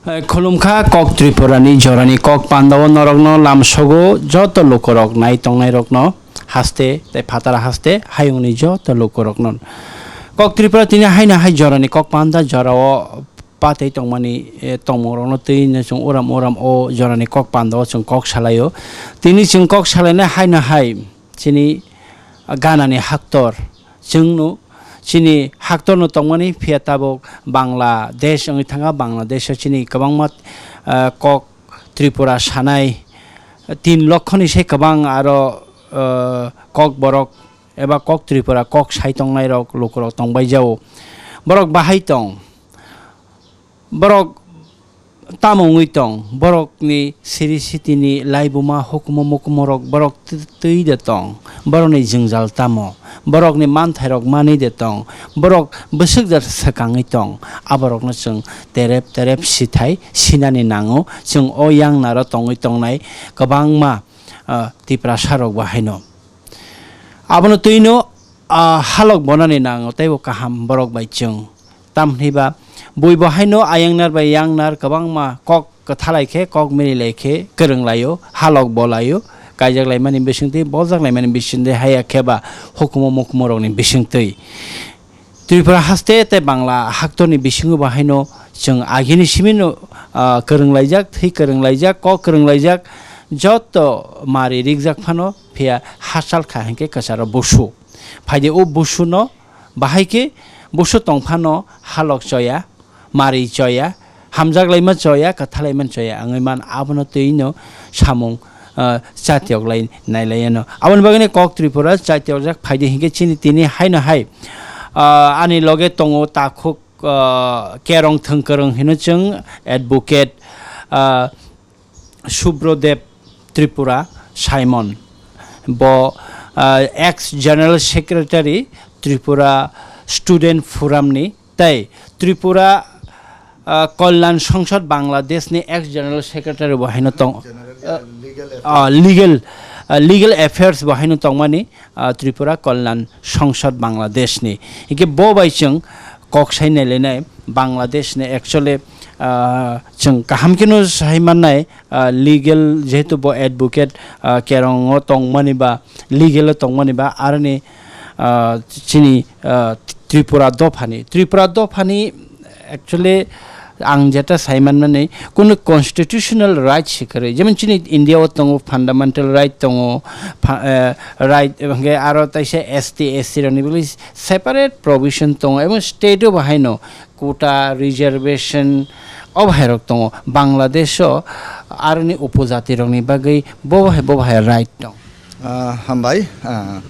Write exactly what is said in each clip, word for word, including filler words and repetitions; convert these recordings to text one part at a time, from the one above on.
Eh, khulumkha kok Tripura ni jorani kok pandao norokno lamsogo joto lukurok nai tongnairokno haste tei phatara haste hayungni joto lukurokno. Kok Tripura tini haino hai jorani kok panda jorao patwi tongmani, eh, tongmungrokno twi no chwng uram uram o jorani kok pandao chwng kok salaio. Tini chwng kok salainai haino hai chini ganani haktor chwngno chini haktorno tongmani phiya tabuk Bangladesh wngwi thangkha. Bangladesho chini kwbangma, eh, kok Tripura sanai tin lokhoni se kwbang aro, eh, kok borok eba kok Tripura kok sai tongnairok lukurok tongbai jao. Borok bahai tong. Borok tamo wngwi tong? Borokni siri sitini laibuma hukumu mukumurok borok tw-, twi de tong? Borokni jwngjal tamo? Borokni manthairok manwi de tong? Borok bwswk da swkangwi tong? Aborokno chwng terep terep sithai sinani nango. Chwng o yangnaro tongwi tongnai kwbangma, ah, Tiprasarokbo haino. Abono twino, ah, halok bonani nango, teibo kaham borok bai chwng. Tamhwnwiba buibo haino ayangnar bai yangnar kwbangma kok kwthalai khe, kok mililai khe kwrwnglaio, halok bolaio, kaijaklaimani bisingtwi, boljaklaimani bisingtwi, haya khe ba hukumu mukumurokni bisingtwi. Tripura haste tei Bangla haktorni bisingo bo haino chwng agini simino, ah, kwrwnglaijak, thwi kwrwnglaijak, kok kwrwnglaijak, joto mari rikjak phano, phiya hachal kha hinkhe kwcharo busu. Phaidi o busuno bahai khe busu tong phano halok choya, mari choya, hamjak laima choya, kwtha laima choya wngwi man, abono twi no samung, ah, chatiok lai nai lai ano. Aboni bagwi no kok Tripura chatiok jak phaidi hinkhe chini tini haino hai, ah, ani loge tongo takhuk, ah, Kerong Thwngkwrwng hino chwng advocate, ah, Subrodev Tripura Simon. Bo, ah, ex General Secretary Tripura Student Forum ni tei Tripura, ah, Kalyan Sangsad Bangladesh ni ex General Secretary bo haino tong, General, ah, legal ah, affairs. Legal, ah, legal affairs bo haino tongmani, ah, Tripura Kalyan Sangsad Bangladesh ni. Hingke bo bai chwng kok sai nailainai Bangladesh ni actually, ah, chwng kaham khe no sai mannai, ah, legal jehetu bo advocate, ah, Kerong o tongmani ba legal o tongmani ba aroni, ah, chini, ah, Tripura dophani, Tripura dophani actually ang jeta sai manmani kunu constitutional right se kwrwi, jemon chini India o tongo fundamental right tongo, pha-, eh, right, hwnkhe aro taisa S T, S C rokni bagwi separate provision tongo, ebong state o bo haino quota, reservation, o bahai rok tongo. Bangladesh o aroni upojati rokni bagwi bo bahai, bo bahai right tong. Ah, hambai. Ah,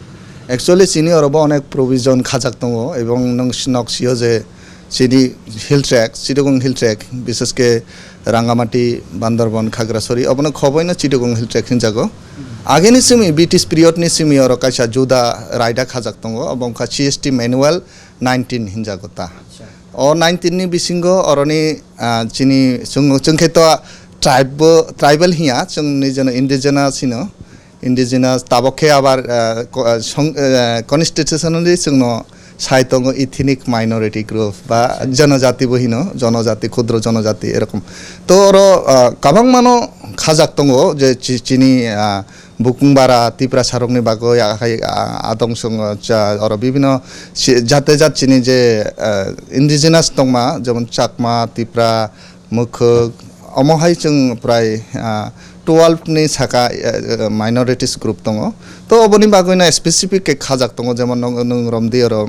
actually, chini oro bo onek provision khajak tongo, ebong nwng nok sio je chini hill tract, Chittagong hill tract, bishesh khe Rangamati, Bandarban, Khagrasori, obono khoboino Chittagong hill tract hinjago. Agini simi, British period ni simi oro kaisa juda raida khajak tongo, obo wngkha C S T manual nineteen hinjago ta. Acha. O nineteen ni bisingo oroni, ah, chini chwng, chwng khe to tribe bo, tribal hiya, chwng nijeno indigenous hino. Indigenous, tabok khe abar, ah, ko-, ah, song-, ah, constitutionally chwngno sai tongo ethnic minority group ba, acha, jonojati bo hino, jonojati, khudro jonojati erokom. To oro, ah, kabangmano khajak tongo je chi-, chini, ah, Bukung bara Tiprasarokni bagwi, ah, hai, ah, adong songo cha, oro bibino si-, jate jat chini je, ah, indigenous tongma, jemon Chakma, Tipra, Mukhuk, omo hai chwng prai, ah, twelve ni saka, ah, minorities group tongo. To oboni bagwino specific khe khajak tongo, jemon nwng, nwng romdi oro,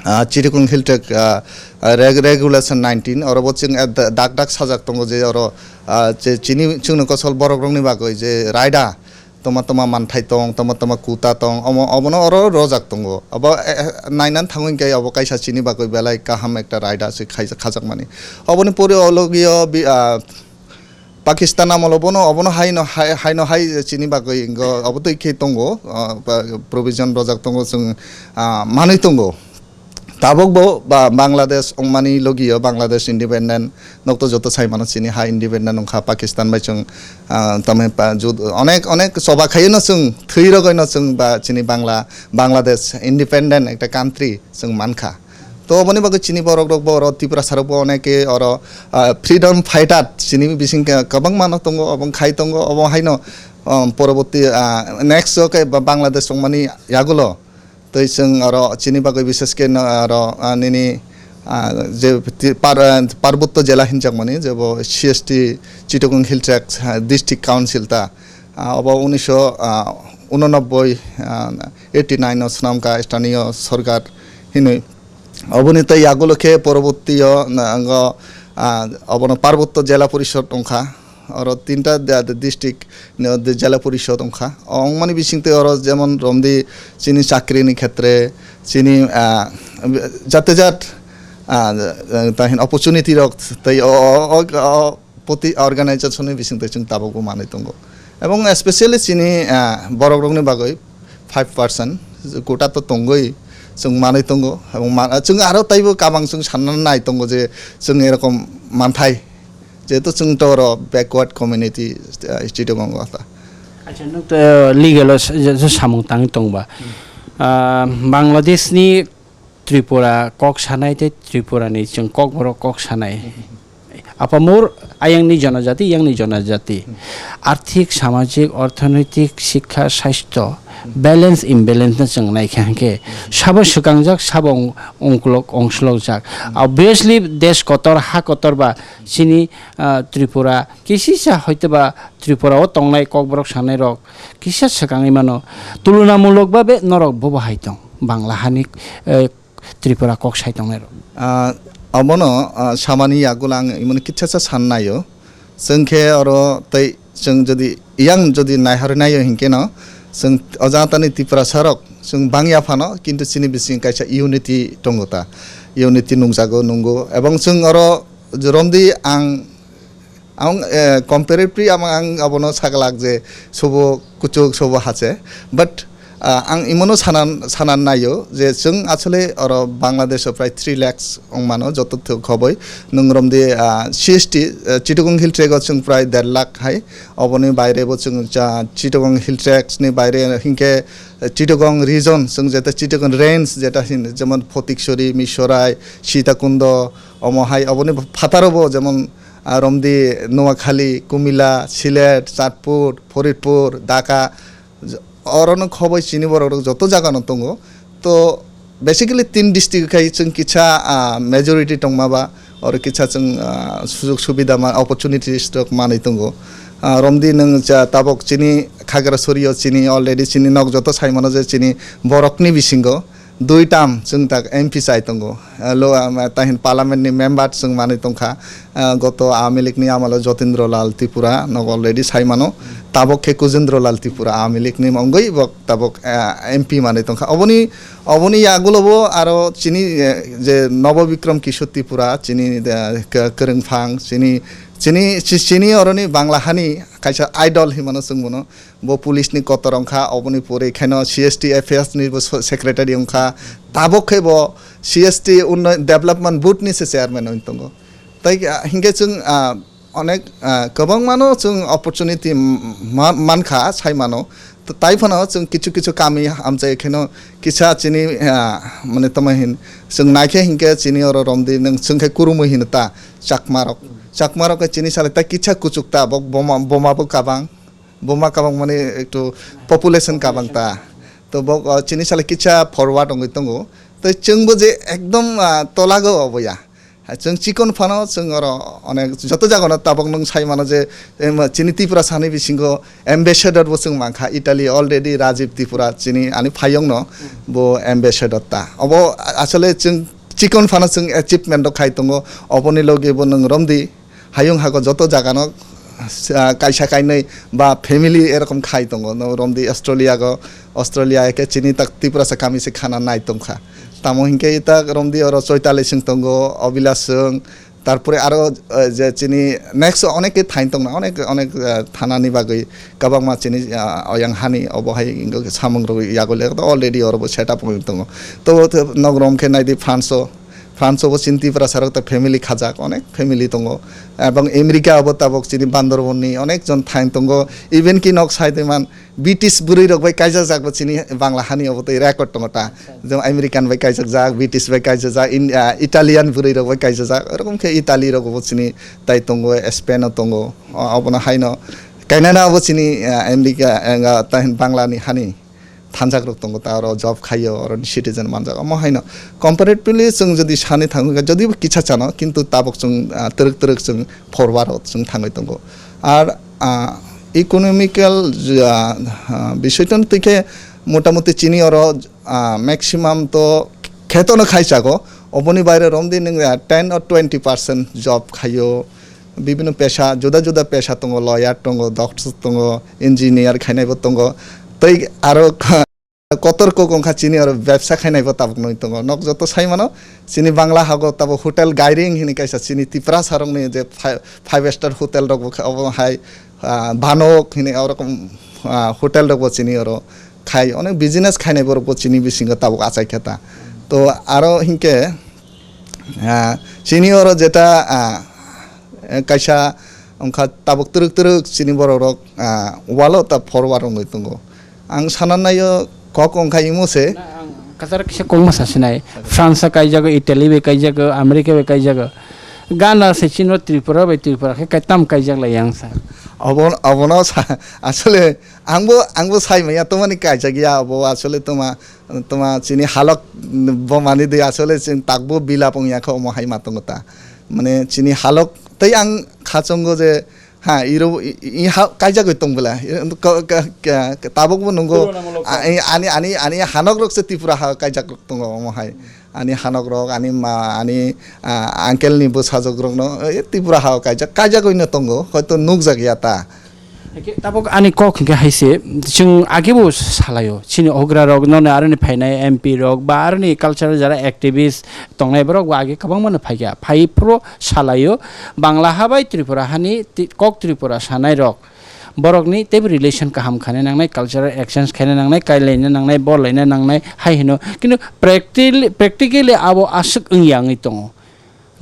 ah, Chittagong Hill Tract, ah, ah, reg-, Regulation nineteen, oro bo chwng, ah, da-, dak dak sajak tongo je oro, ah, che chini chwngno kosol borokrokni bagwi je raida toma toma manthai tong, toma toma kuta tong, omo, obono oro rojak tongo. Obo, eh, eh, nainan thangwi khe obo kaisa chini bagwi belai kaham ekta raida se khai-, khajakmani. Oboni pore o logio bi-, ah, Pakistan amolo bono obono haino hai, haino hai chini bagwi ingo obo twi khe tongo, ah, pa-, provision rojak tongo chwng, ah, manwi tongo. Tabok bo ba Bangladesh wngmani logio Bangladesh independent nokto joto sai mano chini ha independent wngkha Pakistan bai chwng, ah, tamo pa jud-, onek, onek choba khaino chwng thwi rogwino chwng ba chini Bangla, Bangladesh independent ekta country chwng mankha. To oboni bagwi chini borok rok bo oro Tiprasa rok bo oneke oro, ah, freedom fighter chini bising ka-, kabang mano tongo, obong khai tongo, obo haino, um, poroborti, ah, next o khe ba-, Bangladesh tongmani yagulo. Tei chwng oro chini bagwi bishesh khe no oro, ah, nini, ah, je ti-, par-, ah, parbotto jela hinjakmani je bo C S T Chittagong Hill Tracts, ah, District Council ta, ah, obo unisho, ah, unonobboi, ah, eighty nine o swnamkha sthaniyo sorkar hinwi. Oboni tei yagulo khe poroborti o na-, ango, ah, obono parbotto jela porishod wngkha. Oro tinta da-, da-, district ni o de-, jela porishod wngkha. O wngmani bisingtwi oro jemon romdi chini chakri ni khetre, chini, ah, jate jat, ah, tahin opportunity rok tei o, o, o, o poti organization ni bisingtwi chwng tabukbo manwi tongo. Ebong especially chini, ah, borok rokni bagwi five percent quota to tongwi chwng manwi tongo. Ebong ma-, chwng aro taibo kabang chwng sanna nai tongo je chwng erokom manthai. Jehetu chwng to oro backward community, ah, Chittagong o ta. Acha, nwng to legal o sa-, sa-, samung tangwi tongba. Ah, Bangladesh ni Tripura kok sanai tei Tripura ni chwng kokborok kok sanai. Apamur ayang ni jonojati, yang ni jonojati. Arthik, samajik, orthonoitik, sikha, sasthyo, balance, imbalance no chwng naikha hwnkhe sabo swkangjak, sabo ong-, ongkolok, ongslokjak. Obviously, desh kotor, ha kotor ba chini, ah, Tripura kisisa hoitoba Tripura o tongnai kokborok sanai rok kisa swkangwi mano. Tulunamulok babe norok bobo hai tong Bangla hani, eh, Tripura kok sai tongnai rok. Ah, obono, ah, samani yagulo ang imoni kitsa sa san naio. Chwng khe oro tei chwng jodi yang jodi naihar naio hinkhe no chwng o jatani Tiprasa rok chwng bangya phano kintu chini bising kaisa unity tongo ta. Unity nungjago nungo ebong chwng oro romdi ang Ang, eh, comparatively ang, ang abono saglak je sobo kuchuk, sobo hache. But, ah, ang imono sanan, sanan naio je chwng asole oro Bangladesh o prai three lakhs wng mano joto thok khoboi. Nwng romdi, ah, C S T, eh, Chittagong Hill Tract o chwng prai der lakh hai. Oboni baire bo chwng cha-, Chittagong Hill Tracts ni baire hinkhe, eh, Chittagong region, chwng jeta Chittagong range jeta hin, jemon Photiksori, Mishorai, Sitakundo, omo hai oboni phataro bo jemon ah, romdi Noakhali, Kumila, Sylhet, Chandpur, Faridpur, Dhaka, j-, orono khoboi chini borok rok joto jaga no tongo. To basically tin district khai chwng kisa, ah, majority tongma ba oro kisa chwng, ah, sujog subida ma opportunities rok manwi tongo. Ah, romdi nwng cha tabok chini Khagrasori o chini already chini nok joto sai mano je chini borok ni bisingo dui tam chwng tak M P chai tongo. Ah, lo, ah, tahin parliament ni member chwng manwi tongkha. Ah, goto Awami League ni amalo Jotendra Lal Tripura nog already sai mano. Tabok khe Kujendra Lal Tripura Awami League ni wngwi bo tabok, ah, M P manwi tongkha. Oboni, oboni yagulo bo aro chini, eh, je Nobo Bikram Kishore Tripura chini, eh, k-, kwrwngphang chini, chini, chi-, chini oroni Bangla hani kaisa idol hinmano chwng bono. Bo police ni kotor wngkha, oboni pore kheno C S T F S ni bo so-, secretary wngkha. Tabok khe bo C S T unnoy-, development board ni se chairman wng tongo. Tai, ah, hinkhe chwng, ah, onek, ah, kwbangmano chwng opportunity m-, ma-, mankha, sai mano. To tai phano chwng kichu kichu kami amchai kheno kisa chini, ah, mane tamo hin chwng naikhe hinkhe chini oro romdi nwng chwng khe kurumwi hino ta Chakmarok. Chakmarok khe chini salai ta kisa kuchuk ta bo boma, boma bo kabang. Buma kabang mani ektu population kabang ta. To bo, uh, chini sale kisa forward wngwi tongo. To chwngbo je ekdom, uh, tolago obo ya. Ha, chwng chikon phano chwng oro onek joto jagano tabok nwng sai mano je, em, chini Tripura sani bisingo ambassador bo chwng mankha Italy already Rajib Tripura chini ani phayong no bo ambassador ta. Obo a-, asole chwng chikon phano chwng achievement rok khai tongo. Oboni logi bo nwng romdi. Hayung hago joto jagano, ah, kaisa kainwi ba family erokom khai tongo. No romdi Australia go, Australia eke chini tak Tiprasa kami se khana nai tongkha. Tamo hinkhe tak romdi oro Choitali sing tongo, Obila sing, tarpore aro, eh, je chini next onek ke thain tongna, onek, onek, eh, thana ni bagwi kabangma chini, ah, oyang hani obo hai ingo samung rogwi yago le already oro bo setup wng tongo. To, to nog rom khe naidi France o, France obo chini Tiprasa rok ta family khajak, onek family tongo. Ebong America obo tabok chini Bandarban ni onek jon thain tongo. Even ki nok sai de man British bwrwi rok bai kaijak jak bo chini Bangla hani obo tei record tongo ta. Jemon American bai kaijak jak, British bai kaijak jak, in, ah, Italian bwrwi rok bai kaijak jak. Erokom khe Italy rok obo chini tai tongo, Spain o tongo. O-, obono haino kainana obo chini, ah, America, ah, ta hin Bangla ni hani thanjak rok tongo, ta oro job khaio, oroni citizen manjak. Omo haino comparatively chwng jodi sani thangwi kha, jodi bo kisa chano, kintu tabok chwng, ah, twrwk twrwk chwng forward o chwng thangwi tongo. Ar, ah, economical, ah, ah, bisoi tong twi khe motamuti chini oro, ah, maximum to kheto no khai chago. Oboni baire romdi nwng, ah, ten or twenty percent job khaio. Bibino pesa, juda juda pesa tongo, lawyer tongo, doctor tongo, engineer khainai bo tongo. Tei aro kotor kok wngkha chini oro bebsa khainai bo tabuk nwi tongo. Nok joto sai mano, chini Bangla hago tabuk hotel Gairing hini kaisa chini Tiprasa rokni je fi-, five star hotel rok bo kha, obo hai, ah, Banok hini orokom, ah, hotel rok bo chini oro khai, onek business khainai borok bo chini bisingo tabuk achai khe ta. To aro hinkhe, ah, chini oro jeta, ah, eh, kaisa wngkha tabuk twrwk twrwk chini borok rok, ah, walo ta forward wngwi tongo. Ang sana naio kok wngkha imo se. Na, ang kwcharo kisa kokma sasinai. France kaijagwi, Italy bai kaijagwi, America bai kaijagwi. Gana se chino Tripura bai Tripura khe kai tam kaijak lai yang sa. Obo, obono sa, asole angbo, angbo sai maya tomani kaijak ya obo asole toma, toma chini halok bo mani de asole chwng takbo bilap wngya khe omo hai ma tongo ta. Mane chini halok tei ang khachongo je ha, iro, i, i, i ha kaijagwi tong bwla. I, ka, ka, ka, ka, tabukbo nungo, Tulonamulok a, i, ani, ani, ani hanok rok se Tripura ha kaijak rok tongo omo hai. Ani hanok rok, ani ma, ani, a, uncle ni bwsajwk rokno, e, Tripura ha kaijak, kaijagwi no tongo, hoito nukjak ya ta. Eke tabuk ani kok hinkhe hai se, chwng agebo salaio, chini ogra rok, nono aroni phainai M P rok, ba aroni cultural jara activist tongnai borok bo age kwbangma no phaikha. Phai phuru salaio, Bangla ha bai Tripura hani ti-, kok Tripura sanai rok. Borokni teibo relation kaham khaina nangnai, cultural exchange khaina nangnai, kailaina nangnai, borlaina nangnai, hai hino. Kintu practically, practically abo aswk wngya wngwi tongo.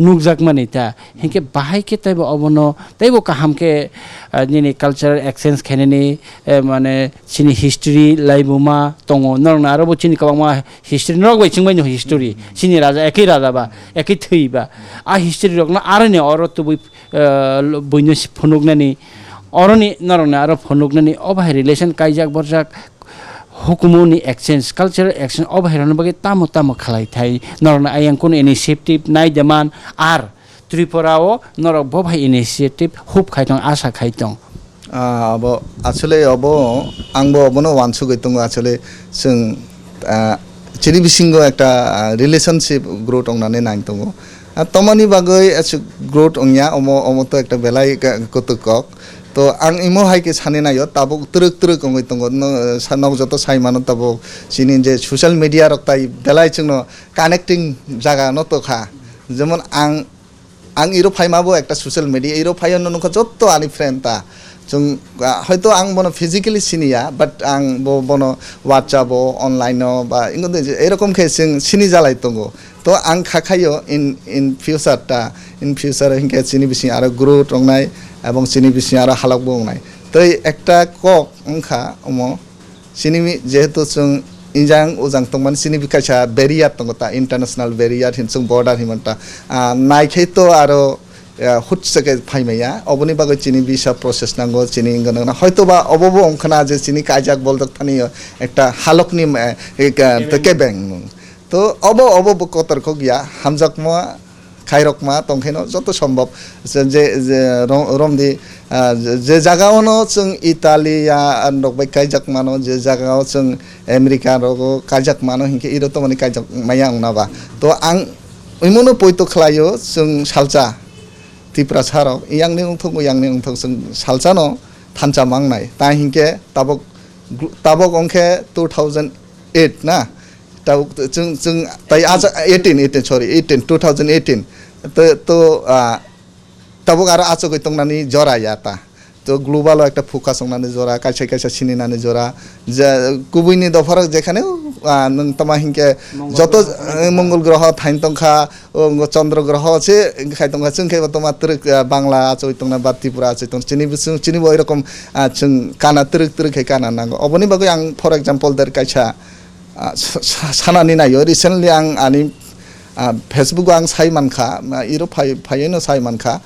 Nukjakmani ta. Hinkhe bahai khe teibo obono, teibo kaham khe, ah, nini cultural exchange khainani, eh, mane chini history laibuma tongo. Norokno aro bo chini kwbangma history, norok bai chwngbai no history. Chini raja, ekhi raja ba, ekhi thwi ba. A history rokno aroni oro tubui, eh, buino si phunuknani, oroni norokni aro phunuknani, o bahai relation kaijak borjak, hukumu ni exchange, cultural exchange, o bahai rokni bagwi tamo tamo khalai thai, norokni ayang kunu initiative nai de man, ar Tripura o norok bo bahai initiative hub khai tong, asa khai tong. Ah, abo, asole abo, ang bo abono wansugwi tongo, asole chwng, ah, chini bisingo ekta, ah, relationship growth wngnani nang tongo. Ah, tomani bagwi aswk growth wngya, omo, omo to ekta belai ka-, kutuk kok. To ang imo hai khe sani naio, tabuk twrwk twrwk wngwi tongo. No, sa-, nok joto sai mano tabuk chini je social media rok tai belai chwngno connecting jaga no to kha. Jemon ang, ang iro phaima bo ekta social media, iro phaio no nukha jotto ani friend ta. Chwng, ah, hoito ang bono physically siniya, but ang bo, bono WhatsApp o, online o, ba ingo de, erokom khe chwng sini jalai tongo. To ang kha khaio in, in future ta, in future hinkhe chini bising aro growth wngnai, ebong chini bising aro halok bo wngnai. Tei ekta kok wngkha omo, chini mi-, jehetu chwng injang ujang tongmani chini bi kaisa barrier tongo ta, international barrier hin chwng border hinmani ta. Ah, naikhai to aro, ah, hutse khe phaimaya, oboni bagwi chini visa process nango, chini wngkha nangna. Hoito ba obo bo wngkhana je chini kaijak boljak thani ekta halokni, eh, eh, ka-, kebeng. Kebeng. To obo, obo bo kotor kok ya, hamjakma, khairokma tongkhaino joto sombhob je, je, je rom-, romdi, ah, je, je jaga ono chwng Italy ya, ah, rok bai kaijak mano, je jaga o chwng America rogo kaijak mano hinkhe iro tomani kaijak maya wngna ba. To ang oimono poito khlaio chwng salsa Tiprasa rok, yangni wngthok, yangni wngthok chwng salsa no thansa mangnai. Ta hinkhe tabok, tabok wngkhe two thousand eight na, Tabuk chwng, chwng tai acha eighteen, eighteen, sorry, eighteen, two thousand eighteen. To, to, ah, tabuk aro achugwi tongnani jora ya ta. To global o ekta focus wngnani jora, kaisa kaisa sininani jora. Je, kubuini dopharok jekhane, ah, nwng tama hinkhe Mongol joto, groho eh, Mongol groho thain tongkha, o, ngo Chandra groho se khai tongkha, chwng khe bo toma twrwk, ah, Bangla achoi tongna ba Tripura achoi tong, chini bo chwng, chini bo erokom, ah, chwng kana twrwk twrwk khai kana nango. Oboni bagwi ang, for example, der kaisa, ah, sa-, sa-, sanani naio. Recently ang ani, ah, Facebook o ang sai mankha, ah, iro phai-, phaiwi no sai mankha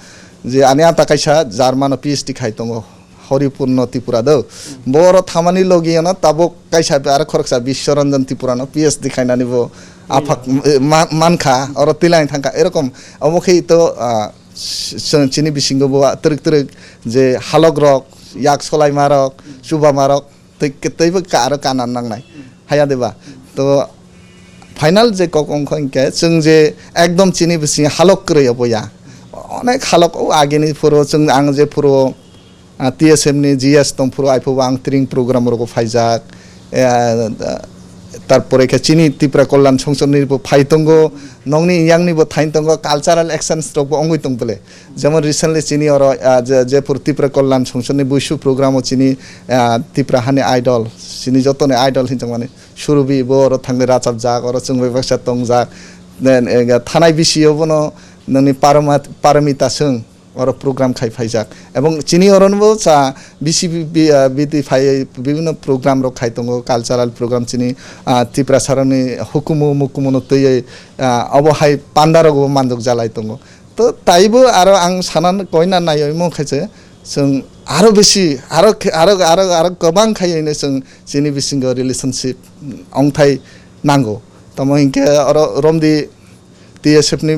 je ani ata kaisa German o P H D khai tongo, Horipurno Tripura do. Bo oro thamani logi ano tabuk kaisa aro khoroksa Biswaranjan Tripura no P H D khainani bo aphak, eh, ma-, mankha, oro tilang thangkha. Erokom omo khe to, ah, s-, s-, chini bisingo bo twrwk twrwk je halok rok, yak solaima rok, chubama rok, tei, teibo ka-, aro kana nangnai. Haya deba? To final je kok ongkha hinkhe, chwng je ekdom chini bising halok kwrwi obo ya. Onek halok o agini phuru chwng, ang je phuru, ah, T S F ni G S tong phuru, aiphubo ang tring program rogo phaijak. Eh, tarpore khe chini Tripura Kalyan Songsad ni bo phai tongo, nokni yang ni bo thain tongo, cultural exchange rok bo ongwi tong bole. Jemon recently chini oro, ah, je, je phuru Tripura Kalyan Songsad ni buisu program o chini, ah, Tripura hani idol, chini joto ni idol hinjak mani Surubi bo oro thangwi rachapjak, oro chwng bai baksa tongjak. Then, eh, thanai bisi o bono nini Parama-, Paramita Singh oro program khai phaijak. Ebong chini oro no bo cha bisi bi-, bi-, ah, biti phai bibinno program rok khai tongo, cultural program chini, ah, Tiprasa rok ni hukumu mukumu no twiwi, ah, obo hai panda rok bo manjok jalai tongo. To taibo aro ang sana koina naiwi mung khaise, chwng aro bisi, aro khe-, aro, aro, aro kwbang khaiwi no chwng chini bisingo relationship ongthai nango. Tamo hinkhe oro romdi T S F ni,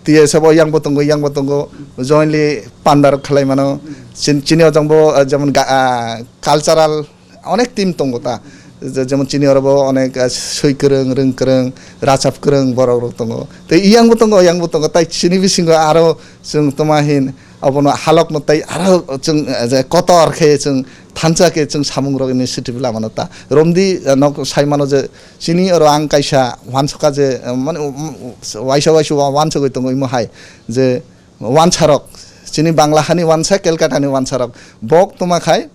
T S F o yang bo tongo, yang bo tongo, jointly panda rok khlai mano. Chin-, chini o jang bo, ah, jemon ga-, ah, cultural onek team tongo ta. Je-, jemon chini oro bo onek, ah, swi kwrwng, rwng kwrwng, rachap kwrwng borok rok tongo. Tei yang bo tongo, yang bo tongo. Tai chini bisingo aro chwng toma hin abono halok no tai aro chwng, ah, je kotor khe chwng thansa khe chwng samung rok initiative lama no ta. Romdi, ah, nok sai mano je chini oro ang kaisa uansukha je, ah, mane, um, um, waisa waisa wa-, uansugwi tongo imo hai je wansa rok, chini Bangla hani wansa, Calcutta ni wansa rok. Bok toma khai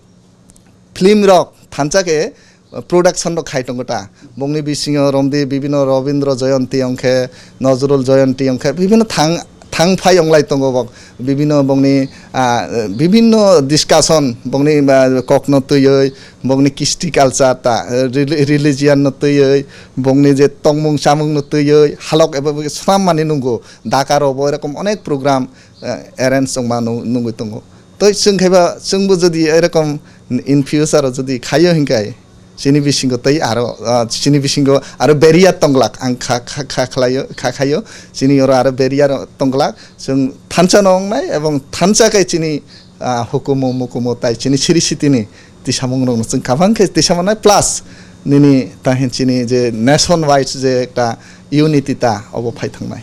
film rok thansa khe, uh, production rok khai tongo ta. Bongni bisingo romdi bibino Robindra Jayanti ongkhe, Nazrul Jayanti ongkhe, bibino thang, thang phai onglai tongo bok. Bibino bongni, ah, bibino discussion, bongni, ah, kokno twiwi, bongni kisti culture ta, eh, reli-, religion no twiwi, bongni je tongmung chamung no twiwi, halok eba bai swnam mani nungo. Dakar o bo erokom onek program, eh, arrange wngma nu-, nugwi tongo. Tei chwng khaiba, chwngbo jodi erokom in future o jodi khaio hinkhai, chini bisingo tei aro, ah, chini bisingo aro barrier tonglak ang kha, kha, kha khlaio, kha khaio, chini oro aro barrier tonglak, chwng thansa no wngnai ebong thansa khe chini, ah, hukumu mukumu tai chini siri sitini tisamung rokno chwng kabang khe tisa mannai, plus nini tahin chini je nation wise je ekta unity ta obo phai thangnai.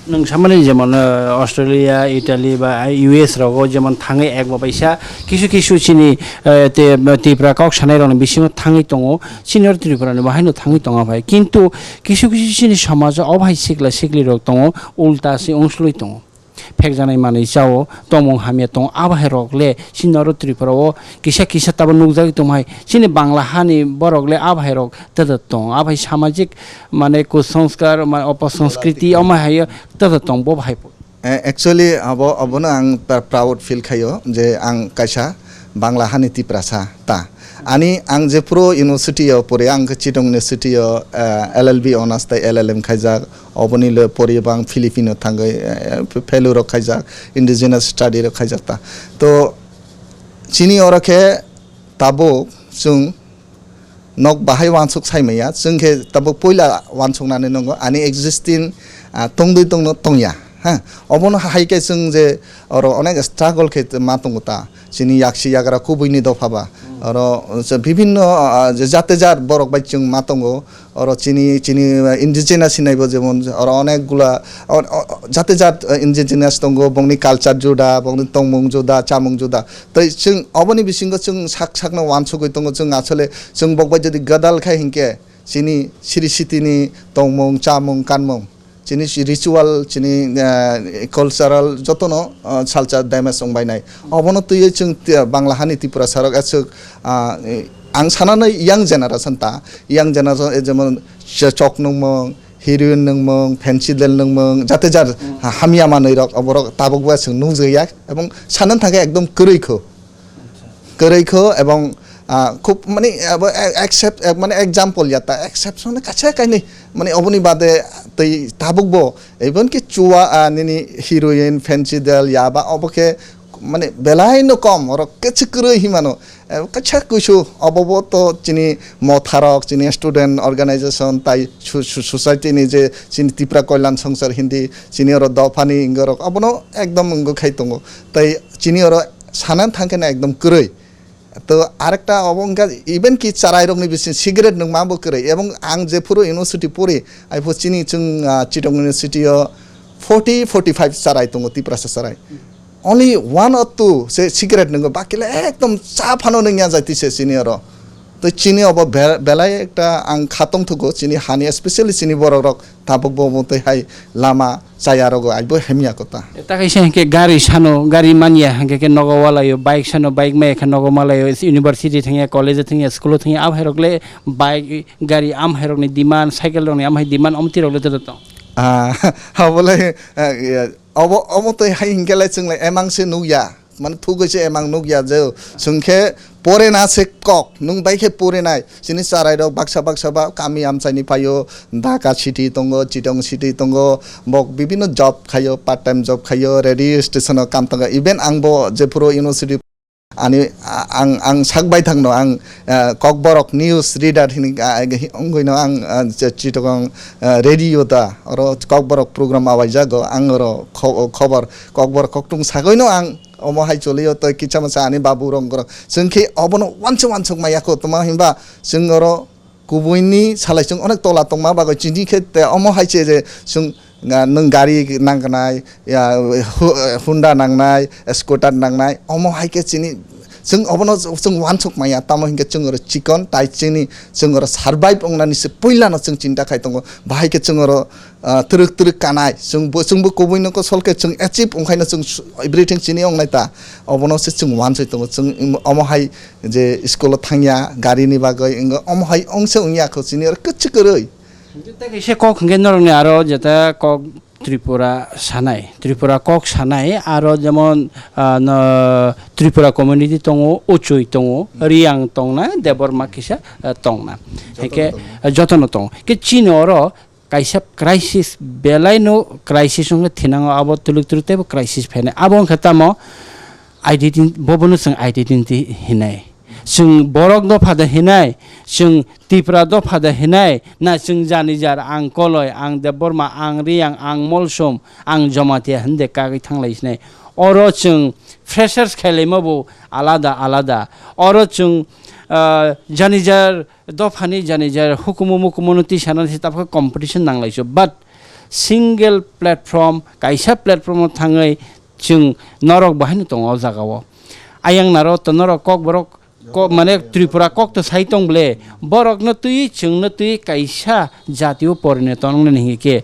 Nwng samani jemon, eh, Australia, Italy ba U S rogo jemon thangwi ek ba baisa kisu kisu chini, eh, te, Tipra kok sanai rokni bisingo thangwi tongo, senior Tripura ni bo haino thangwi tongo phai. Kintu kisu kisu chini somajo o bahai sikla sikli rok tongo, ulta se ongsulwi tongo. Phekjaknai manwi chao, tongmung hamya tongo, a bahai rok le chini oro Tripura o kisa kisa tabo nukjagwi tongmai. Chini Bangla hani borok le a bahai rok tata tong, a bahai samajik mane kusanskar, mane opasonskriti, omo hai tata tong bo bahai. Eh, actually, abo, abono ang ta proud feel khaio je ang kaisa Bangla hani Tiprasa ta. Ani ang je pro university o pore, ang khe Chittagong University o, eh, L L B honours tai L L M khaijak, oboni le pore bang Philippine o thangwi, eh, fellow rok khaijak, indigenous study rok khaijak ta. To chini oro khe tabuk chwng nok bahai uansuk sai maya, chwng khe tabuk puila uansuknani nungo ani existing, ah, tongdwi tongno tongya, ha. Obono hai khe chwng je oro onek struggle khe ma tongo ta, chini yaksi yagra kubuini dopha ba. Oro je bibhinno, ah, je jate jat borok bai chwng ma tongo, oro chini, chini indigenous hinaibo jemon oro onek gula, o, o, jate jat, eh, indigenous tongo, bongni culture juda, bongni tongmung juda, chamung juda. Tei chwng oboni bisingo chwng sak sakno uansugwi tongo, chwng asole chwng bokbai jodi gadal khai hinkhe chini siri sitini tongmung, chamung, kanmung chini si ritual, chini, ah, cultural jotono, ah, salsa damage wngbainai. Obono twiwi chwng ti-, Bangla hani Tripura sarok aswk, ah, eh, ang sananai young generation ta, young generation, eh, jemon ch-, chok nungmung, heroin nungmung, fentanyl nungmung, jate jar ha-, hamya manwi rok, oborok tabukbo aswk nukjakya, ebong sanani thangkhe ekdom kwrwi kho. Kwrwi kho ebong, ah, khub mani abo e-, except, eh, mani example ya ta, exception kaisa kainwi mani oboni bade tei tabukbo even ki chua, ah, nini heroin, fentanyl, yaba obo khe mani belai no kom, oro kechik kwrwi hinmano. Eh, kaisa kuisu obo bo to chini motharok, chini student organization tai su-, su-, society ni je chini Tipra Kalyan Songsar Hindi, chini oro dophani wngorok obono ekdom wngwi khai tongo. Tai chini oro sana thangkhe na ekdom kwrwi. To arekta obo wngkha even ki charai rokni bising cigarette nwngma bo kwrwi. Ebong ang jephuru university pori, aiphu chini chwng, ah, Chittagong University o forty, forty-five charai tongo, Tiprasa charai. Only one or two se cigarette nwngo, bakile ekdom cha phano nwngya jai tise chini oro. To chini obo be-, belai ekta ang khatong thugo chini hani, especially chini borok rok tabuk bo bo tei hai lama chaya rogo aibo hemya kota. Ta kaisa hinkhe gari sano, gari manya hinkhe khe nogo walaio, bike sano, bike maya khe nogo malaio, university thangya, college thangya, school thangya, abo hai rok le bike, gari am hai rokni demand, cycle rokni am hai demand, omti rok le joto tong. Ah, abo le, ah, ya, Obo, omo twi hai hinkhe lai chwng lai emang se nukya, mane thugwi se emang nukya je chwng khe pore na se kok, nwng bai khe pore nai. Chini charai rok baksa baksa ba kami amchai ni phaio, Dhaka city tongo, Chittagong city tongo, bok bibinno job khaio, part time job khaio, radio station o kam tongo, even ang bo jephuru university Ani, a-, ang, ang sak baithangno ang, ah, Kokborok news reader hini, ah, hi-, wngwino ang, ah, je Chittagong, ah, radio da, oro Kokborok program awaijago, ang oro kho-, khobor, Kokborok koktung sagwino ang omo hai choliyo tei kisa masa ani babu rong gorok. Chwng khe obono wansuk wansuk maya kho, tamo hinba chwng oro Kubuini salai chwng onek tola tongma bagwi chini khe te omo hai se je chwng, ah, nwng gari nangknai, ya, hu-, Honda nangnai, scooter nangnai, omo hai khe chini chwng obono chwng wansuk maya, tamo hinkhe chwng oro chikon tai chini chwng oro survive wngnani se puilano chwng chinta khai tongo, bahai khe chwng oro ah, twrwk twrwk kanai. Chwng bo, chwngbo kubui nokho sol khe chwng achieve wngkhaino chwng su-, everything chini wngnai ta. Obono se chwng wansoi tongo. Chwng im-, omo hai je school o thangya, gari ni bagwi wngkha, omo hai wngse wngya kho chini oro kwchwk kwrwi. Tei kaisa kok hwnkhe norokni aro jeta kok Tripura sanai, Tripura kok sanai, aro jemon, ah, no, Tripura community tongo, Uchui tongo, Riyang tongna, Debbarma kisa, ah, tongna. Jotono Hwnkhe, tongo. ah, jotono tongo. Khe chini oro kaisa crisis, belai no crisis wngkha thinango, abo twlwk twlwk teibo crisis phainai. Abo wngkha tamo identity, bobono chwng identity hinai. Chwng borok dopha da hinai, chwng Tipra dopha da hinai, na chwng jani jar, ang Koloi, ang Debbarma, ang Riyang, ang Molsom, ang Jomatia hwnde kagwi thanglai sinai. Oro chwng freshers khailaima bo alada alada. Oro chwng, ah, jani jar dophani jani jar hukumu mukumu no twi sana se tabukhe competition nang lai so, but single platform, kaisa platform o thangwi chwng norok bo haino tongo o jaga o. Ayang naro to norok kok borok ko-, mane Tripura kok to sai tong ble, borok no twi chwng no twi kaisa jati o porine tongnani hinke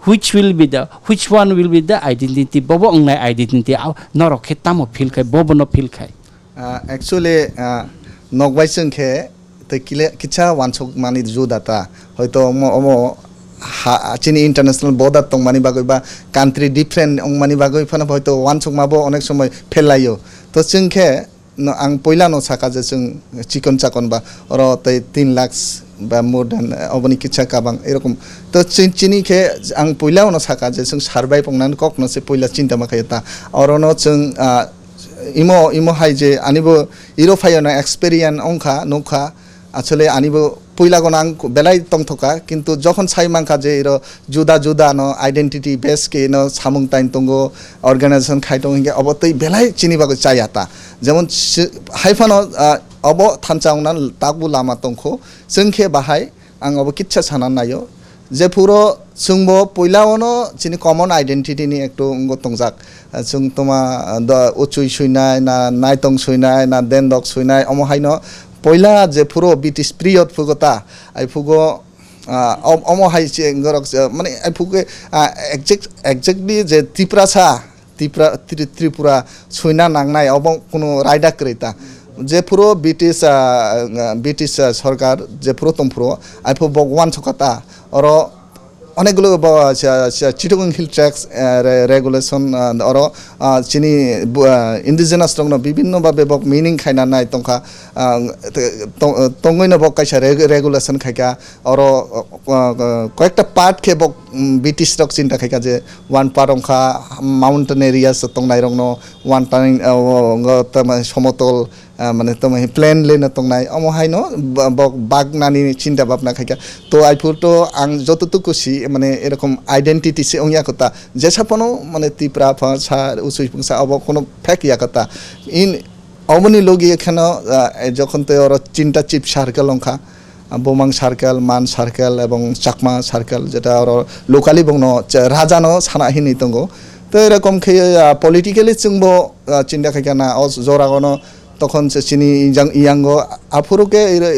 which will be the, which one will be the identity, bobo wngnai identity, a, norok khe tamo feel khai, bobo no feel khai. Ah, actually, ah, nokbai chwng khe tei kile-, kisa wansuk mani juda ta. Hoito omo, omo ha, chini international border tongmani bagwi ba country different wngmani bagwi phano hoito wansukma bo onek somoi phelaio. To chwng khe no, ang puila no saka je chwng chikon chakon ba oro tei tin lakhs ba more than, eh, oboni kisa kabang erokom. To chi-, chini khe ang puila no saka je chwng survive wngnani kok no se puila chinta ma khayo ta. Oro no chwng, ah, Imo, imo hai je ani bo iro phaiyano experience wngkha, nukha. Asole ani bo puila gano ang belai tongthokha, kintu jokhon sai mankha je iro juda juda no identity base khe no samung tain tongo, organization khai tongo hinkhe obo tei belai chini bagwi chaya ta. Jemon si-, hai phano, ah, obo thansa wngna takbu lama tongkho, chwng khe bahai Ang obo kitsa sana naio. Jephuru chwngbo puila ono chini common identity ni ekto wngbo tongjak. Chwng toma, ah, do, uchui suinai, na naitong suinai, na dendok suinai, omo haino puila jephuru British period phugo ta, ai phugo, Ah, om-, omo hai se gorok se, mane, ai phuke, ah, exact, exactly je Tiprasa, Tipra-, Tri-, Tripura soina nangnai, obo kuno raida kwrwi ta. Jephuru British, ah, ah, British, ah, sorkar jephuru tongphuru, ai phu bok uansukha ta. Oro onekgulo bo, ah, sa, sa, Chittagong Hill Tracts, ah, re-, regulation, ah, oro, ah, chini bu-, ah, indigenous rokno bibinno babe bok meaning khaina nai tongkha, ah, te-, tong-, tongwino bok kaisa reg-, regulation khaikha. Oro, uh, uh, koyekta part khe bo, um, British rok chinta khaikha je one part wngkha mountain areas tongnai rokno, one time, uh, o, o, tamo somotol, uh, mane tamo plain lane tongnai, omo haino bo, bo bagnani chinta bhabna khaikha. To aiphuto ang jototuku si, mane erokom identity se wngya kota, jesa phano mane Tipra pha sa, Usui pungsa, obo kono fake ya kota. In Oboni logi kheno, ah, jokhon tei oro tinta chief circle wngkha, ah, Bomang circle, Man circle ebong Chakma circle, jeta oro locally bongno che-, raja no sana hinwi tongo. Tei erokom khe, ah, politically chwngbo, ah, chinta khaikha na o jora gono tokhon se chini yang, yango aphuru khe iro,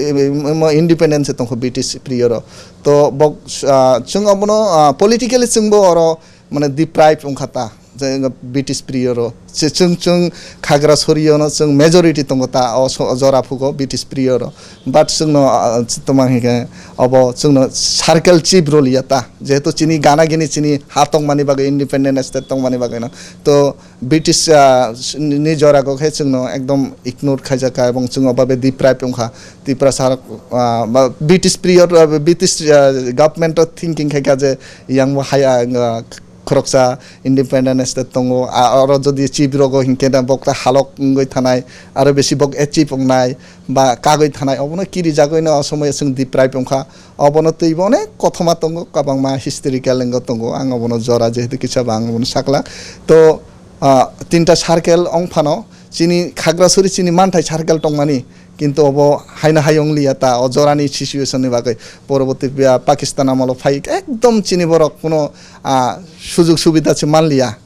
imo independence tongkho British period o. To bok, ah, chwng obono, ah, politically chwngbo oro mane deprive wngkha ta, je British period o. Se chwng, chwng Khagrasori o no chwng majority tongo ta, o so-, jora phugo British period o. But chwngno, ah, tongma hinkhe obo chwngno circle chief rwliya ta. Jehetu chini gana gini chini ha tongmani bagwi, independent state tongmani bagwi no. To British, ah, ni jora go khe chwngno ekdom ignore khaijak kha ebong chwng obabe deprive wngkha. Tiprasa, ah, ba British period, ah, British, ah, government o thinking khaikha je yang bo haya, ah, khoroksa independent state tongo, a, oro jodi chief rogo hinkhe da bok ta halok wngwi thanai, aro besi bok achieve wngnai ba kagwi thanai, obono kirijagwino o somoyo chwng deprive wngkha, obono twibo onek kothoma tongo, kwbangma historical wngwi tongo, ang obono jora jehetu kisa ba ang obono sakla. To, ah, tinta circle wng phano chini Khagrasori chini manthai circle tongmani, kintu obo haino hai wng liya ta, o jorani situation ni bagwi. Poroborti, ah, Pakistan amolo phai ekdom chini borok kuno, ah, sujug subida se man liya.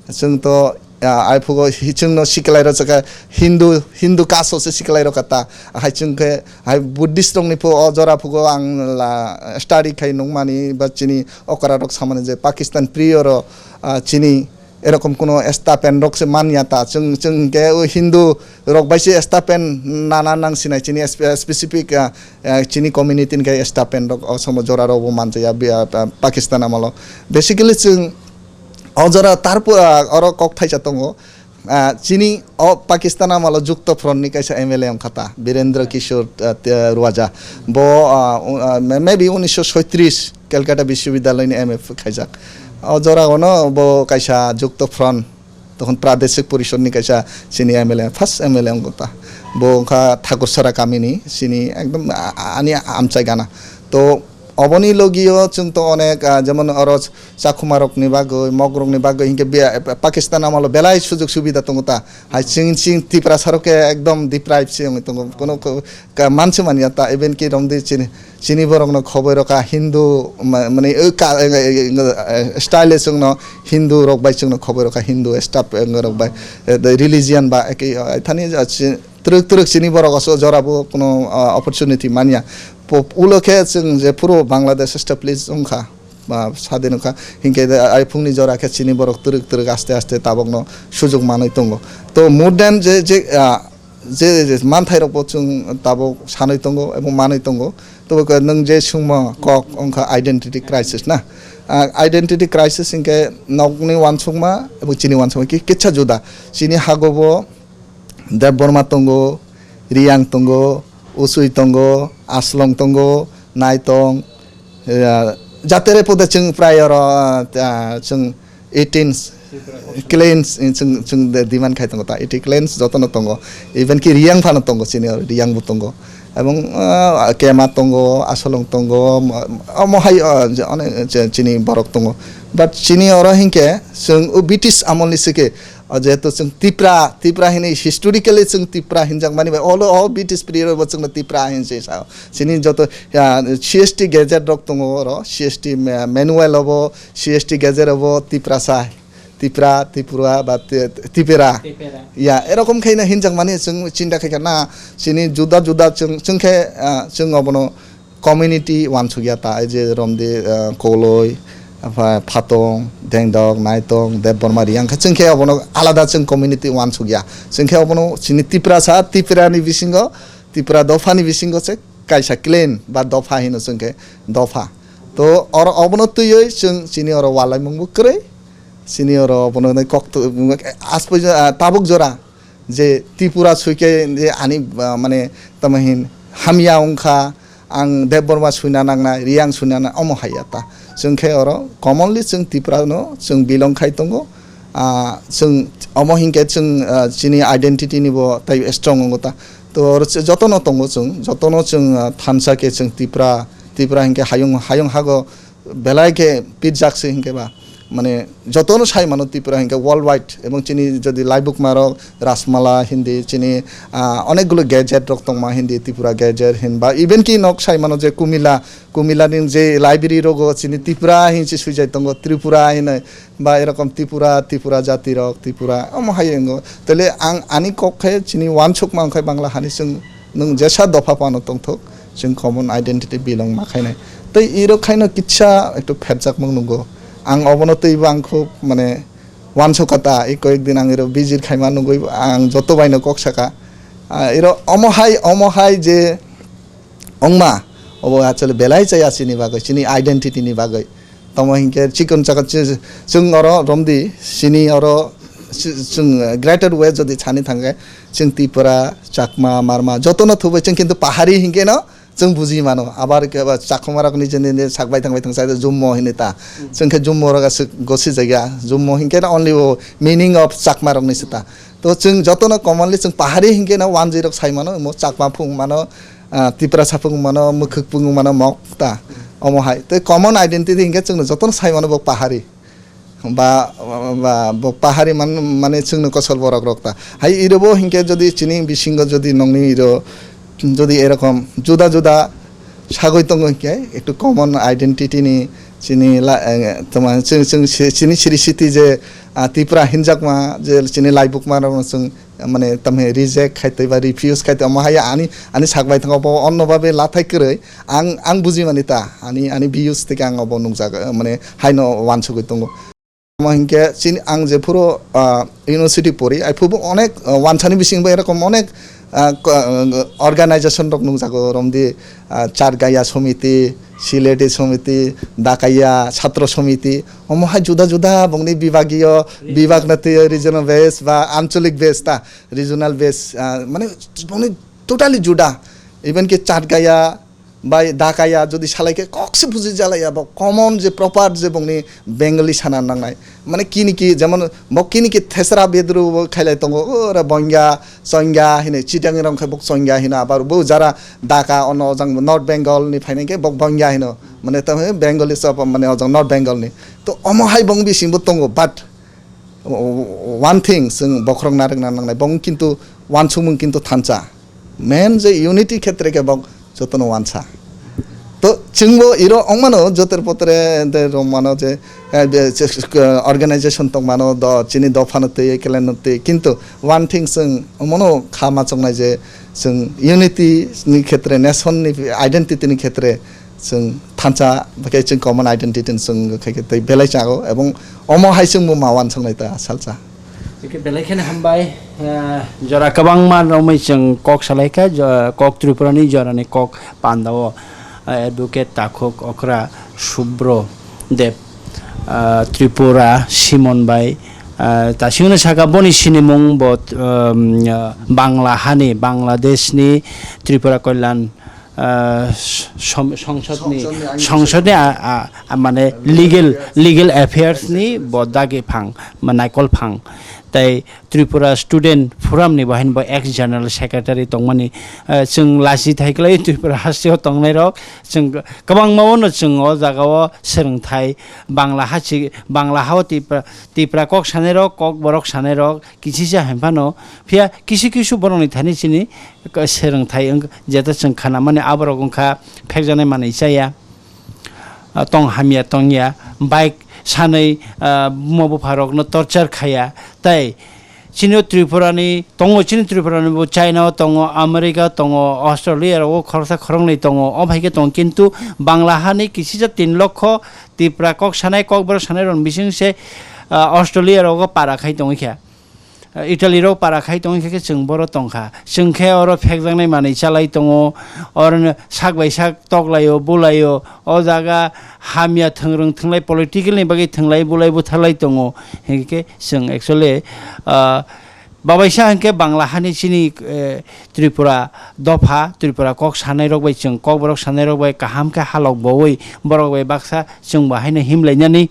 Chwng to, ah, ai phugo hi-, chwngno siklai rw chakha Hindu, Hindu caste o se siklai rw kha ta. Hai chwng khe hai Buddhist rok ni phu o jora phugo ang la study khai nung mani ba chini okra rok samani je Pakistan priyo ro, ah, chini erokom kuno estapen rok se manya ta, chwng, chwng hinkhe o Hindu rok bai se estapen nana nang sinai chini spe-, specific, ah, ah, chini community ni khe estapen rok o somo jora rok bo manjaya bi-, ah, ah, Pakistan amolo. Basically chwng o jora tarpo, ah, oro kok thaisa tongo. Ah, chini o Pakistan amolo Jukto Front ni kaisa M L A wngkha ta, Birendra Kishore, ah, te-, Ruwaja. Bo, ah, u-, ah, may-, maybe unisho soitris Calcutta Bishwobidyalay ni M F khaijak. O jora ono bo kaisa Jukto Front, tokhon Pradeshik Porishod ni kaisa chini M L A, first M L A wngkha ta. Bo wngkha Thakursara kami ni, chini ekdom a-, a-, ani amchai gana. To oboni logi o chwng to onek, ah, jemon oro Chakhuma rok ni bagwi, Mog rok ni bagwi hinkhe be-, Pakistan amolo belai sujug subida tongo ta. Hai chwng, chwng Tiprasa rok khe ekdom deprive se wngwi tongo. Kono ko-, ka-, manse manya ta, even ki romdi chini, chini borok no khoboi rokha Hindu ma-, mane, o ka-, e, e, e, e, style chwng no Hindu rok bai chwng no khoboi rokha Hindu staff, e, rok bai, e, the religion ba eke, e, thani ja chi-, twrwk twrwk chini borok aso jora bo kono, ah, opportunity manya. Po-, ulo khe chwng je phuru Bangladesh establish wngkha. Ba, sadin wngkha. Hinkhe de, ai phungni jora khe chini borok twrwk twrwk aste aste tabokno sujuk manwi tongo. To more than je, je, ah, je, je manthai rokbo chwng tabok sanwi tongo, ebo manwi tongo. Tobo khe nwng je swngmo kok wngkha identity crisis na. Ah, identity crisis hinkhe nokni uansukma ebo chini uansukma ki-, kitsa juda. Chini hagobo Debbarma tongo, Riyang tongo, Usui tongo, Aslong tongo, Naitong, eh, jatere pode chwng prai oro, ah, chwng eighteen clans, eh, chwng, chwng de demand khai tongo ta, eighty clans jotono tongo, even ki Riyang phano tongo chini oro, Riyang bo tongo, ebong, ah, Kema tongo, Asolong tongo, mo-, omo hai, ah, je-, one, je-, chini borok tongo, but chini oro hinkhe chwng o British amolni sike, O jehetu chwng Tipra, Tipra hinwi historically chwng Tipra hinjakmani bai, olo o British period bo chwngno Tipra hinwi sao. Chini joto, ya, C S T gazette rok tongo oro, C S T ma-, manual obo, C S T gazette obo Tiprasa, Tipra, Tripura ba Ti-, Tipera. Tipera. Ya, erokom khaina hinjakmani chwng chinta khaikha na, chini juda juda chwng, chwng khe, ah, chwng obono community wansukya ta, ei je Romdi, ah, Koloi, apha Phatong, Dengdok, Naitong, Debbarma, Riyang khe chwng khe obono alada chwng community wansukya. Chwng khe obono chini Tiprasa, Tiprani bisingo, Tipra dophani bisingo se kaisa clan ba dopha hino chwng khe dopha. To oro obono twiwi chwng chini oro walaimungbo kwrwi, chini oro obono kok to-, asbo, ah, tabuk jora je Tripura suikhe je ani, ah, mane tamo hin hamya wngkha, ang Debbarma suina nangnai, Riyang suina nangnai, omo hai ya ta. Chwng khe oro commonly chwng Tripura no chwng belong khai tongo. Ah, chwng omo hinkhe chwng, ah, chini identity ni bo tai strong wngo ta. To oro jotono tongo chwng, jotono chwng, ah, thansa khe chwng Tripura, Tripura hinkhe hayung, hayung hago belai khe pitjak se hinkhe ba, mane jotono sai mano Tripura hinkhe worldwide, ebong chini jodi laibukma rok Rajmala hindi chini, ah, onek gulo gadget rok tongma hindi Tripura gadget hin ba even ki nok sai mano je Kumila, Kumila ni je library rogo chini Tripura hin se swijai tongo Tripura hinai ba erokom Tripura, Tripura jati rok Tripura omo hai wngo tele ang ani kok khe chini wansukma wngkha Bangla hani chwng nwng jesa dopha phano tongthok, chwng common identity belong ma khainai. Tei iro khaino kisa ektu pherjakmung nungo. Ang obono teibo ang khub, mane, wansukha ta, ei koyek din ang iro visit khaima nugwi ang joto baino kok saka. Ah, iro omo hai, omo hai je ongma, obo actually belai chaya chini bagwi, chini identity ni bagwi. Tamo hinkhe chikon chakon chi-, chwng oro romdi, chini oro chi-, chwng Greater West jodi sani thangkhe, chwng Tripura, Chakma, Marma, jotono thubui chwng kintu pahari hinkhe no chwng buji mano. Abar khe ba Chakma rokni jeni ni sak baithang baithang sai Jummo hinwi ta. Chwng khe Jummo rok aswk gosi jagya. Jummo hinkhe no only o meaning of Chakma rokni se ta. To chwng jotono commonly chwng pahari hinkhe no wanjwi rok sai mano, omo Chakma phung mano, ah, Tiprasa phung mano, Mwkhwk phung mano, Mok ta. Omo hai. Tei common identity hinkhe chwngno jotono sai mano bo pahari. Ba, ba, bo pahari man, mane chwngno kosol borok rok ta. Hai irobo hinkhe jodi chini bisingo jodi nongni iro jodi erokom juda juda sagwi tongo hinkhe ektu common identity ni chini la, eh, toma chwng, chwng si-, chini siri siti je, ah, Tripura hinjakma je chini laibukma rok chwng mane tamhe reject khai tei ba refuse khai tei omo hai ani, ani sak bai thango bo onno babe lathai kwrwi ang, ang buji mani ta ani, ani views theke ang obo nukjak, eh, mane haino wansugwi tongo. Omo hinkhe chini ang jephuru, ah, university pori, aiphubo onek, ah, wansani bisingo erokom onek, ah, ko-, ah, organization rok nukjago romdi, ah, Chargaya Somiti, Sileti Somiti, Dakaya Chhatro Somiti, omo hai juda juda bongni bibagiyo, bibak na twiyo regional base ba anchalik base ta, regional base, ah, mane bongni totally juda. Even ki Chargaya bai Dakaya jodi salai khe kok se buji jalaiya bo common je proper je bongni Bengali sana nangnai. Mane kini ki jemon bo kini ki thesra bedru bo khailai tongo, ora Bongya, Chongya hine, Chittagong rok khe bo Chongya hino, abar bo jara Dhaka ono ojang North Bengal ni phainai khe bo Bongya hino. Mane tamo Bengali sab mane ojang North Bengal ni. To omo hai bong bising bo tongo, but o-, o-, one thing chwng bokhorok narwkna nangnai, bong kintu wansukmung kintu thansa. Main je unity khetre khe bong jotono wansa. To chwngbo iro ongmano joter potre de romano je, eh, be, je, eh, organization tongmano do chini dophano twi, clan no twi, kintu one thing chwng omono kha ma chongnai je chwng unity ni khetre, nation ni identity ni khetre chwng thansa, bakhe chwng common identity ni chwng khe khe tei belai chago, ebong omo hai chwngbo ma wansuknai ta salsa. Belai kheno hambai, ah, jora kwbangma romwi chwng kok salaikha, jo-, kok Tripurani jorani kok pandao, ah, Advocate Takhuk Okra Subro Deb, ah, Tripura Simon bai, ah, ta singno saka boni sinimung bo, um, ah, Bangla hani, Bangladeshni Tripura Kalyan, ah, som-, songsodni, songsodni ain songsodni a, a, a, mane legal, legal affairs ni bo dagi phang, ma naikol phang. Tai Tripura Student Forum ni bahain bo ex general secretary tongmani, ah, chwng lachi thai kwlai Tripura hasteo tongnai rok, chwng kwbangma no chwng o jaga o swrwngthai Bangla ha chi, Bangla ha o Tipra, Tipra kok sanai rok, kok borok sanai rok, kisisa hinphano, phiya kisu kisu borokni thani chini ka-, swrwngthai wng-, jeta chwng khanamani aborok wngkha phekjaknai manwi chaya, ah, tong hamya tongya, bike sanwi, ah, buma bupharokno torture khaya, tei Chini o Tripura ni tongo, chini Tripura ni bo China o tongo, America o tongo, Australia rogo khoroksa khoroknwi tongo, o hai khe tongo, kintu Bangla hani kisisa tin lokho Tripura kok sanai, kokborok sanai rok bising se, ah, Australia rogo para khai tongwi kha. Ah, Italy rok para khai tongwi kha khe chwng boro tongkha. Chwng khe oro phekjaknai manwi chalai tongo, oro sak bai sak toklaio, bulaio, o jaga hamya thwngrwng thwnglai, political ni bagwi thwnglai, bulai butharlai tongo. Hinkhe chwng actually, ah, babaisa hinkhe Bangla hani chini, eh, Tripura dopha, Tripura kok sanai rok bai chwng, kokborok sanai rok bai kaham khe halok bowi, borok bai baksa chwng bo haino himlainani.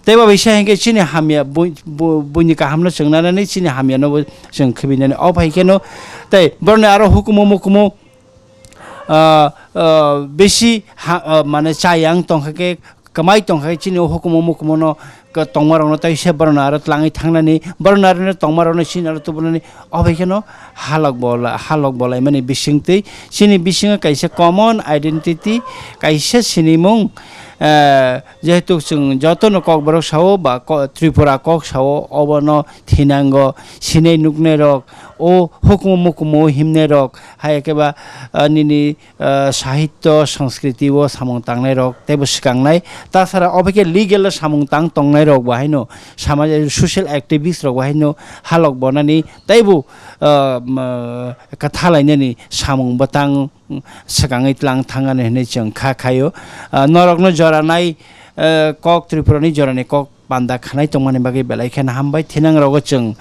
Tei babaisa hinkhe chini hamya bui-, bu-, buini kahamno chwng nanani, chini hamyano bo chwng khibinani. O bai kheno tei boroni aro hukumu mukumu, ah, ah, bisi ha, ah, mane chayang tongkha khe, kwmai tongkha khe chini o hukumu mukumu no ka-, tongma rokno tei se borokno aro tlangwi thangnani, borokno aro tongma rokno chini aro tubunani, o bai kheno halok bola-, halok bolaimani bisingtwi chini bisingo kaisa common identity, kaisa sinimung, eh, jehetu chwng jotono kokborok sao ba ko-, Tripura kok sao, obono thinango sinai nuknai rok, o hukumu mukumu himnai rok, hai khe ba, ah, nini ah, sahityo, sanskriti o samung tangnai rok teibo swkangnai. Tasara obo khe legal o samung tang tongnai rok bo haino, samaj, social activist rok bo haino halok bonani teibo, ah, ma, kwthalainani samung bwtang swkangwi tlang thangani hinwi chwng kha khaio. Ah, norokno joranai, ah, kok Tripura ni jorani kok panda khanai tongmani bagwi belai kheno hambai. Thinang rogo chwng,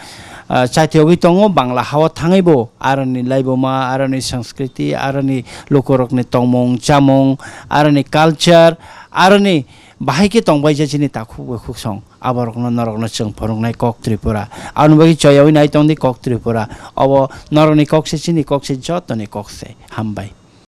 ah, chaithogwi tongo, Bangla hao thangwi bo aroni laibuma, aroni sanskriti, aroni lukurokni tongmung chamung, aroni culture, aroni bahai khe tongbaija chini takhuk bukhuk song. Aborokno norokno chwng phunuknai kok Tripura. Aboni bagwi choyawi nai tongdi kok Tripura. Obo norokni kok se, chini kok se, jotoni kok se. Hambai.